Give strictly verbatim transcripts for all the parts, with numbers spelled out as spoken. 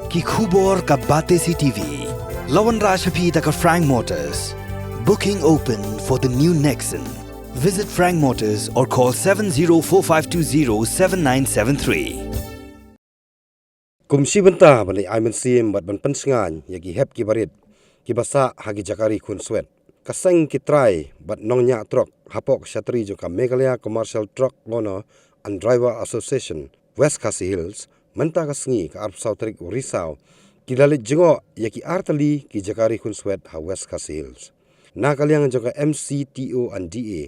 Ki khubor ka Batesi T V. La wanrah sha phi da ka Frank Motors. Booking open for the new Nexon. Visit Frank Motors or call seven zero four five two zero seven nine seven three. Kum shi bynta ban ai mynsiem bad ban pynshngaiñ ïa ki hep ki barit kiba sah ha ki jaka ri khunswet, ka seng ki trai bad nongñiah trok hapoh ka shatri jong ka Meghalaya Commercial Truck Owner and Driver Association West Khasi Hills, mynta ka sngi ka arphew saw tarik u Risaw, ki la leit jngoh ïa ki artylli ki jaka ri khunswet ha West Khasi Hills. Na ka liang jong ka M C T O and D A,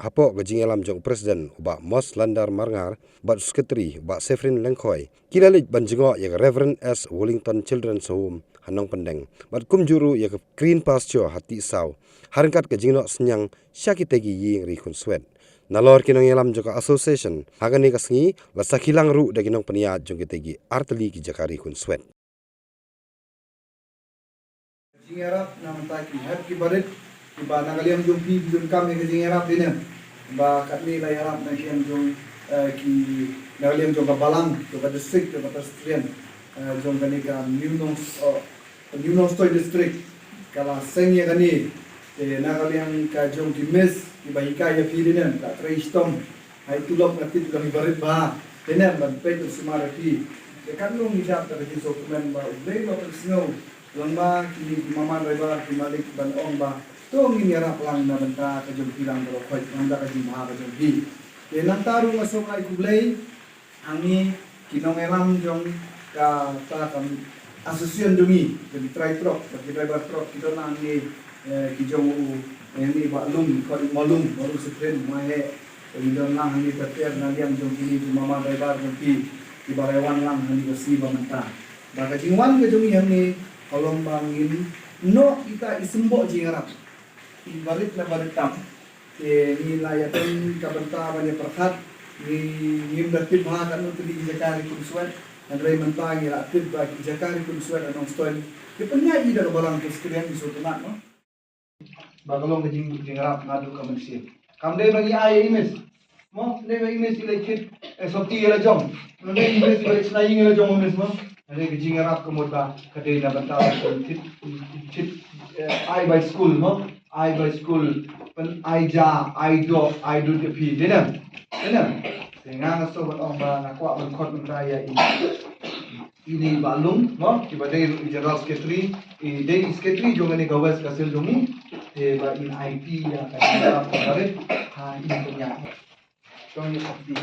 hapoh ka jingïalam jong u President u Bah Moslandar Marngar bad u Secretary u Bah Severin Lyngkhoi, ki la leit ban jngoh ïa ka Reverend S Wellington Children's Home ha Nongpyndeng bad kumjuh ruh ïa ka Green Pasture ha Tisaw, ha ryngkat ka jingnoh synñiang sha kitei ki ïing ri khunswet. Nalor ki nongïalam jong ka association, ha kane ka sngi la sakhi lang ruh da ki nongpynïaid jong kitei ki artylli ki jaka ri khunswet. Jingïarap na bynta ki hep ki barit kiba na ka liang jong phi phi donkam ïa ka jingïarap, dei ne em? Ba katne la ïarap na ka liang jong, eh, ki, na ka liang jong ka balang, jong ka district, jong ka Presbyterian, eh, jong kane ka New Nong, oh, New Nongstoiñ District, ka la seng ïa kane. Te na ka liang ka jong ki miss kiba hikai ïa phi, dei ne em, ka trei shitom. Hai tulop nga tip ka hi barit bha. Te ne em, ban peit ban sumar ïa phi. Te katno ngi dap da ka jingsngewkmen ba U Blei u la pynsngew. Lyngba kine ki mama driver ki malik ban ong ba to ngin ïarap lang na bynta ka jong phi lang baroh khoit, na bynta ka jingbha ka jong phi. Te nangta ruh nga sngewbha ïa U Blei. Hangne ki nongïalam jong kata ka association jong ngi, jong ki trai trok, jong ki driver trok, ki don hangne, eh, ki jong u, eh, hangne Bah Lum, ki khot u Malum, Malum Siprin, Mahe, ki don lang hangne ter ter na liang jong kine ki mama driver jong ki, kiba la wan lang hangne ka sngi ba mynta. Ba ka jingwan ka jong ngi hangne ka long ba ngin noh ita i symboh jingïarap. I barit na barit tam. Te ngi la ïa don ka bynta ban ïa pyrkhat, ngi ngim da tip bha katno tylli ki jaka ri khunswet, hynrei mynta ngi la tip ba ki jaka ri khunswet ha Nongstoiñ ki pynïaid ïa da ka balang, ki skriang ki sngewtynnat, no. Ba ka long ka jing, jingïarap naduh ka mynsiem. Kam dei ba ngi ai ïa i miss. Mo, dei ba i miss i leit thied, eh, sopti ïa la jong. Mo, dei i miss i leit shna ïing ïa la jong, mo miss, mo. Dei ka jingïarap ka mut ba ka dei na bynta ba ka thied, thied, eh, ai bai skul, mo. Ai bai skul, pyn ai ja, ai doh, ai dud ïa phi. Dei ne em? Dei ne em? Te nga nga sngewbha ban ong ba nga kwah ban khot mynta ïa i, ine i Bah Lum, mo, kiba dei ruh i General Secretary, i dei i Secretary jong kane ka West Khasi Hills jong ngi. Te ba in ai phi ïa ka jingïarap ka barit ha i pynïaid. Jong i sopti.